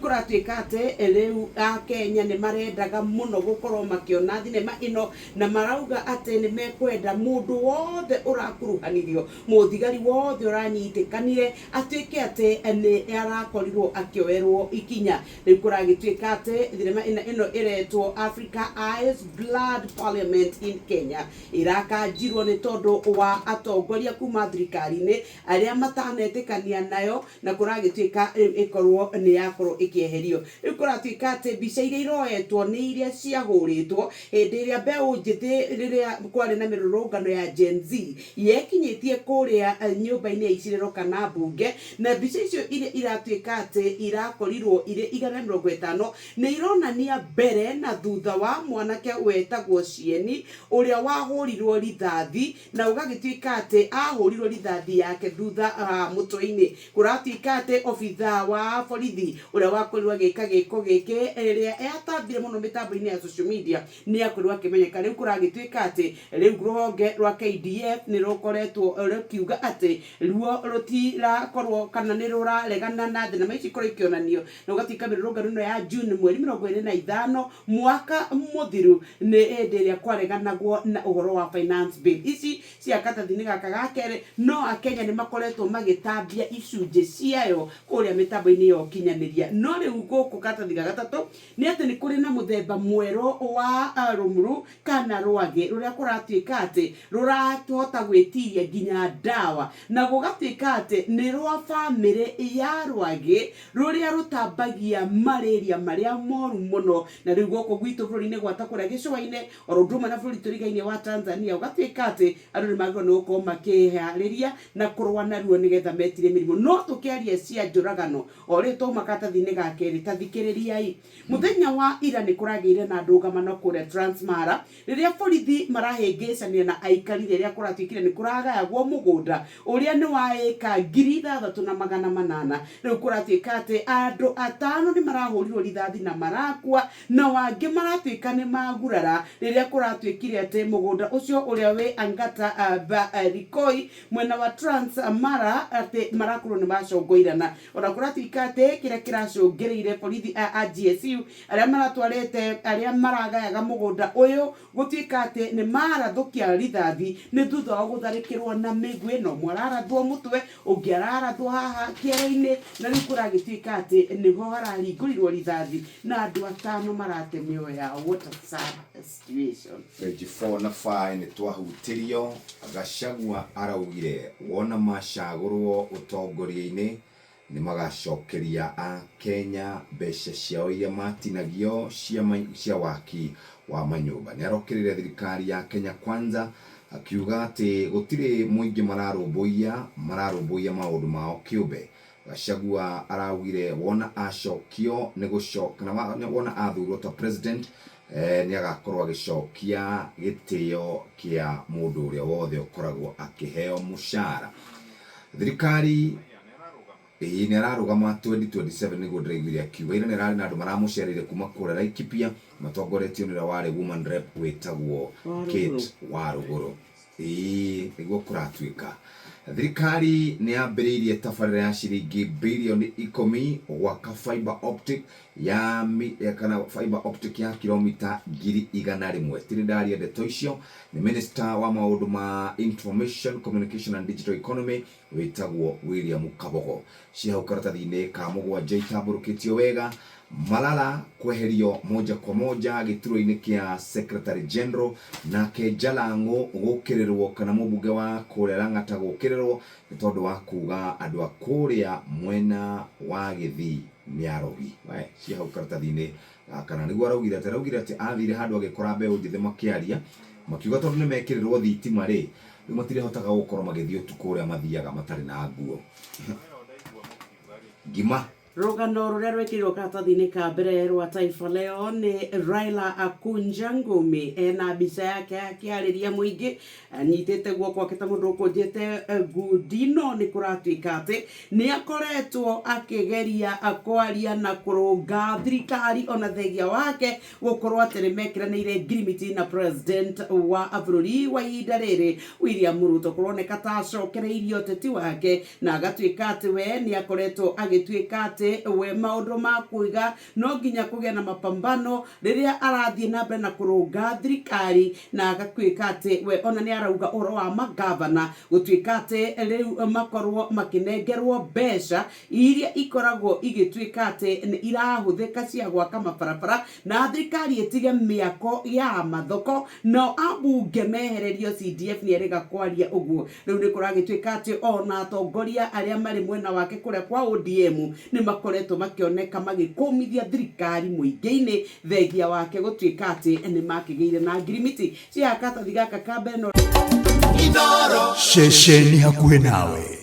kũratuĩka atĩ rĩu Akenya nĩ marendaga mũno gũkorwo makĩona thinema ĩno, na marauga atĩ nĩ mekwenda mũndũ wothe ũrakuruhanirio, mũthigari wothe ũranyitĩkanire atuĩke atĩ nĩ arakorirwo akĩoerwo ikinya. Rĩu kũragĩtuĩka atĩ thinema ĩno ĩretwo Africa Eyes Blood Parliament in Kenya ĩrakanjirwo nĩ tondũ wa atongoria kuma thirikari-inĩ arĩa matanetĩkania nayo, na kũragĩtuĩka rĩu ĩkorwo nĩ yakorwo ĩkĩeherio. Rĩu kũratuĩka atĩ mbica iria iroetwo nĩ iria ciahũrĩtwo hĩndĩ ĩrĩa mbeũ njĩthĩ rĩrĩa kwarĩ na mĩrũrũngano ya Gen Z yekinyĩtie kũrĩa nyũmba-inĩ ya icirĩro kana mbunge, na mbica icio iria iratuĩka atĩ irakorirwo irĩ 150 nĩ ironania mbere na thutha wa mwanake wetagwo Cieni ũrĩa wahũrirwo rithathi, na gũgagĩtuĩka atĩ ahũrirwo rithathi yake thutha wa mũtwe-inĩ. Kũratuĩka atĩ obithaa wa borithi ũrĩa wakorirwo agĩka gĩko gĩkĩ ĩrĩa yatambire mũno mĩtambo-inĩ ya social media nĩ akorirwo akĩmenyeka. Rĩu kũragĩtuĩka atĩ rĩu rũhonge rwa KDF nĩ rũkoretwo rũkiuga atĩ ruo rũtirakorwo kana nĩ rũraregana na thenema ici ikorwo ikĩonanio, na gũgatuĩka mĩrũrũngano ĩno ya June mweri 25 mwaka mũthiru nĩ hĩndĩ ĩrĩa kwareganagwo na ũhoro wa Finance Bill. Ici cia karatathi-inĩ gaka ga kerĩ, no Akenya nĩ makoretwo magĩtambia icunjĩ ciayo kũrĩa mĩtambo-inĩ ya ũkinyanĩria. No rĩu gũkũ karatathi ga gatatũ nĩ atĩ nĩ kũrĩ na mũthemba mwerũ wa rũmuru kana rwagĩ rũrĩa kũratuĩka atĩ rũrahota gwĩtiria nginya ndawa, na gũgatuĩka atĩ nĩ rwa bamĩrĩ ya rwagĩ rũrĩa rũtambagia malaria marĩa moru mũno. Na rĩu gũkũ gwitũ bũrũri-inĩ gwata kũrĩa gĩcũa-inĩ, oro ũndũ ũmwe na bũrũri tũrigainie wa Tanzania, gũgatuĩka atĩ andũ nĩ magĩrĩirwo nĩ gũkorwo makĩharĩria na kũrũa naruo nĩgetha metirie mĩrimũ. No tũkĩaria cia njũragano, o rĩu twauma karatathi-inĩ ga kerĩ, ta thikĩrĩriai. Mũthenya wa ira nĩ kũragĩire na ndũgamano kũrĩa Transmara, rĩrĩa borithi marahĩngĩcania na aikari rĩrĩa kũratuĩkire nĩ kũragayagwo mũgũnda ũrĩa nĩ wa ĩka 6800. Rĩu kũratuĩka atĩ andũ atano nĩ marahũrirwo rithathi na marakua, nao angĩ maratuĩka nĩ magurara rĩrĩa kũratuĩkire atĩ mũgũnda ũcio ũrĩa wĩ Angata Barikoi mwena wa Trans Mara atĩ marakorwo nĩ macongoirana. Ona kũratuĩka atĩ kĩrĩa kĩracũngĩrĩire borithi aya a GSU arĩa maratwarĩte arĩa maragayaga mũgũnda ũyũ gũtuĩka atĩ nĩ marathũkia rithathi nĩ thutha wa gũtharĩkĩrwo na mĩguĩ, na ũmwe ararathwo mũtwe, ũngĩ ararathwo haha kĩero-inĩ, na rĩu kũragĩtuĩka atĩ nĩho harahingũrirwo rithathi na andũ atano marate mĩoyo yao. What a sad situation. Page 4 na 5 nĩ twahutirio, Gachagua araugire wona macagũrwo ũtongoria-inĩ nĩ magacokeria a Kenya mbeca ciao iria matinagio cia, cia waki wa manyũmba. Nĩ arokĩrĩire thirikari ya Kenya Kwanza akiuga atĩ gũtirĩ mũingĩ mararũmbũiya, mararũmbũiya maũndũ mao kĩũmbe. Gachagua araugire wona acokio nĩ gũcoka kana wona athurwo ta president nĩ agakorwo agĩcokia gĩtĩo kĩa mũndũ ũrĩa wothe ũkoragwo akĩheo mũcara. Thirikari ĩĩ nĩ ararũgama 2027 nĩguo ndĩraiguire akiuga. Ira nĩ ararĩ na andũ maramũcereire kuma kũrĩa Laikipia matongoretio nĩ ũrĩa warĩ woman rep wĩtagwo Kate Warũgũrũ. Ĩĩ nĩguo kũratuĩka. Thirikari nĩ yambĩrĩirie tabarĩra ya ciringi birioni ikũmi gwaka fiber optic ya kana fiber optic ya kilomita 100,000. Ti nĩ ndaria ndeto icio, nĩ minister wa maũndũ ma information, communication and digital economy wĩtagwo William Kabogo. Ciĩ hau karatathi-inĩ ka mũgwanja itambũrũkĩtio wega. Malala kweherio moja kwa moja gĩturwa-inĩ kĩa Secretary General, nake Jalang'o gũkĩrĩrwo kana mũmbunge wa kũrĩa Lang'ata gũkĩrĩrwo nĩ tondũ wa kuga andũ a kũrĩa mwena wa Gĩthii nĩ arogi. We, ciĩ hau karatathi-inĩ ga kana. Nĩguo araugire atĩ, araugire atĩ athire handũ agĩkora mbeũ njĩthĩ makĩaria, makiuga tondũ nĩ mekĩrĩrwo thitima rĩ, rĩu matirĩhotaga gũkorwo magĩthiĩ ũtukũ ũrĩa mathiaga matarĩ na nguo. Ngima. Rũgano rũrĩa rwĩkĩrirwo karatathi-inĩ ka mbere rwa Taifa Leo nĩ Raila Akunja Ngumi ena mbica yake akĩarĩria mũingĩ anyitĩte guoko gwake ta mũndũ ũkũnjĩte ngundi, no nĩ kũratuĩka atĩ nĩ akoretwo akĩgeria kwaria na kũrũnga thirikari ona thengia wake gũkorwo atĩ nĩ mekĩranĩire ngirimiti na president wa bũrũri wa ihinda rĩrĩ William Ruto. Kũroneka ta acokereirie ũteti wake na agatuĩka atĩ we nĩ akoretwo agĩtuĩka atĩ atĩ we maũndũ ma kuiga no nginya kũgĩe na mapambano rĩrĩa arathiĩ na mbere na kũrũnga thirikari, na agatuĩka atĩ we ona nĩ arauga ũhoro wa magavana gũtuĩka atĩ rĩu makorwo makĩnengerwo mbeca iria ikoragwo igĩtuĩka atĩ nĩ irahũthĩka cia gwaka mabarabara, na thirikari ĩtige mĩako ya mathoko, nao ambunge mehererio CDF. Nĩ erĩga kwaria ũguo. Rĩu nĩ kũragĩtuĩka atĩ ona atongoria arĩa marĩ mwena wake kũrĩa kwa ODM nĩ makoretwo makĩoneka magĩkũmithia thirikari mũingĩ-inĩ, thengia wake gũtuĩka atĩ nĩ makĩgĩire na ngirimiti cia karatathi gaka ka mbere no Ceceni hakuhĩ nawe.